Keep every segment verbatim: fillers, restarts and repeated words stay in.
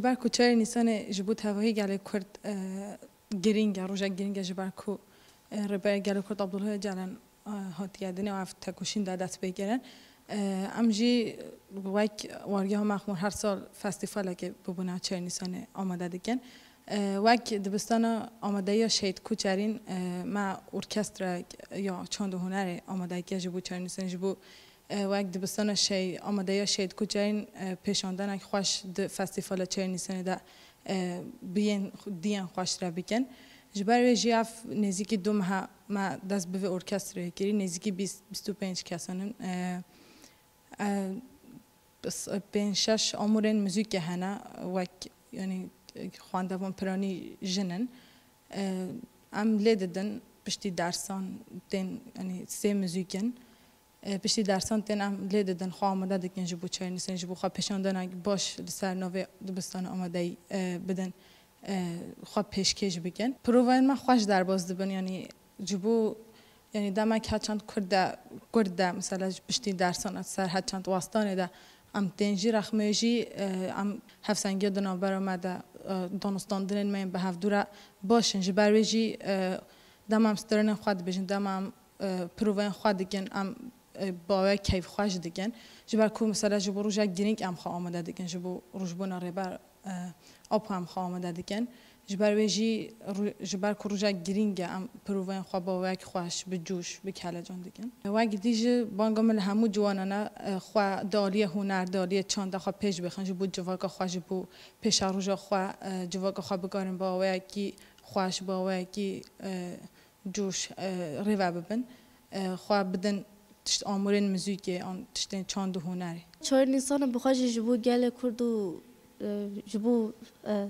Ber ku çarê Nîsanê ji bo tevahî gelê Kurd, e, girîng e, rojek girîng e, ji ber ku, e, Rêberê Gelê Kurd Abdullah Ocalan, e, hatiye dinê û ev tekoşîn de dest pê kirin. E, em jî wek wargeha Mexmûr her sal festîvalekê bibûna çarê Nîsanê amade dikin. E, wek dibistana amadeya Şehîd Koçerîn, e, me orkestrek ya çand û hunerê amade kir ji bo çarê Nîsanê, ji bo E, wek dibistana şey, amadeya Şehîd Koçerîn, e, pêşandenek xweş di festîvala çarê Nîsanê de, e, bi yên diyên xweş re bikin. Ji ber wê jî ev nêzîkî du meha me dest bi vê orkestrayê kirî, nêzîkî bîst, bîst û pênc kesan in. E, e, bes, e, pênc şeş amûrên muzîkê hene, wek, yanî, e, xwendevan piranî jin in. E, em lê didin, piştî dersan tên, yanî sê muzîk in. E, piştî dersan tên em lê didin, xwe amade dikin ji bo çarê Nîsanê, ji bo xwe pêşandenek baş li ser navê dibistana amadeyî, e, bidin, e, xwe pêşkêş bikin. Provayên me xweş derbas dibin, yanî ji bo, yanî demek her çend Kurd de, Kurd de, mesela ji piştî dersan ser her çend westanê de em tên jî rexmê jî, e, em hevsengiya di navbera me de, e, danûstandinên me yên bi hevdû re baş in. Ji ber wê jî, e, dema em stranên xwe dibêjin, dema em e, provayên xwe dikin, em, e, bawer keyfxweş dikin. Ji ber ku mesela ji bo roja girîng em xwe amade dikin, ji bo rojbûna Rêber, e, Apo em xwe amade dikin. Ji ber wê jî ro-, ji ber ku roja girîng e, em provayên xwe bawek xweş, bi coş, bi kelecan dikin. Wek dî jî banga min li hemû ciwanan e, xwe di aliyê huner, di aliyê çanda xwe pêş bixin, ji bo civaka xwe, ji bo pêşeroja xwe, e, civaka xwe bikarin bi awayekî xweş, bi awayekî, e, coş, e, rêve bibin, e, xwe bidin tişt amûrên muzîkê an tiştên çand û hunerê. Çarê Nîsanê bi xwe jî ji bo gelê Kurd û, e, ji bo, e,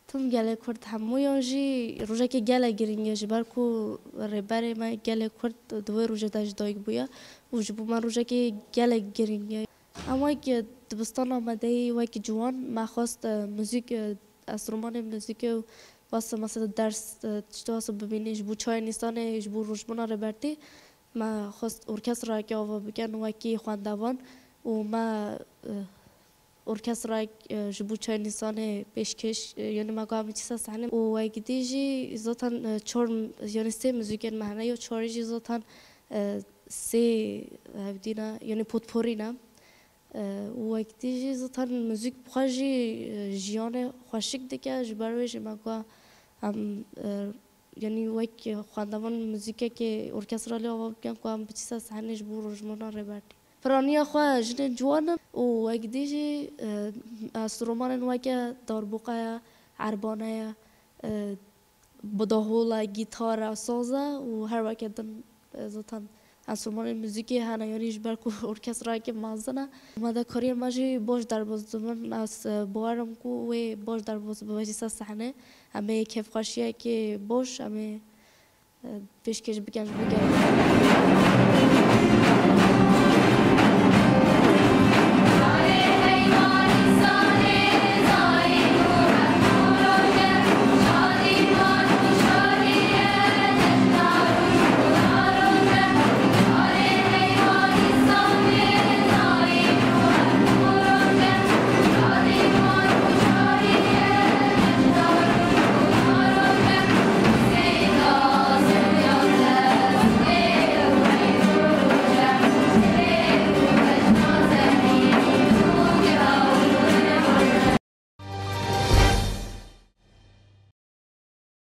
tim gelê Kurd hemûyan jî rojekê gelek girîng e, ji ber ku rêberê me gelê Kurd di wê rojê de ji dayik bûye û ji bo me rojekê gelek girîng e. Em wek dibistan amadeyî wek ciwan me xwest, e, muzîk, e, enstrûmanê muzîkê û wasa mesela ders, e, tiştê wasa bibînî ji bo çarê Nîsanê, ji bo rojbûna Rêbertî me xwest orkestrayekê ava bikin wekî xwendevan û me, e, orkestrayek, e, ji bo çarê Nîsanê pêşkêş, e, yanî me got em biçî ser sehnê û wek dî jî zaten, e, çar, yanî sê muzîkên me hene, ya çarê jî zaten, e, sê hevdî ne, yanî potporî ne. E, û wek dî jî zaten muzîk bi xwe jî, e, jiyanê xweşik dike, ji ber wê jî me got em, e, yanî wek xwendevan muzîkekê orkestra lê ava bikin ku em biçî ser sehnê ji bo rojbûna Rêbertî. Piraniya xwe jinên ciwan in û wek dî jî, e, enstrûmanên weke darbuka ye, erbane ye, e, bi dahola, gîtara, saza û her weke din, e, zaten enstrûmanên muzîkê hene, yanî ji ber ku orkestrayeke mezin e. Amadekariyên me jî baş derbas dibin. Ez, e, bawer im ku wê baş derbas bibe jî ser sehnê. Em ê kêfxweşiyekê baş, em ê, e, pêşkêş bikin ji bo gelê.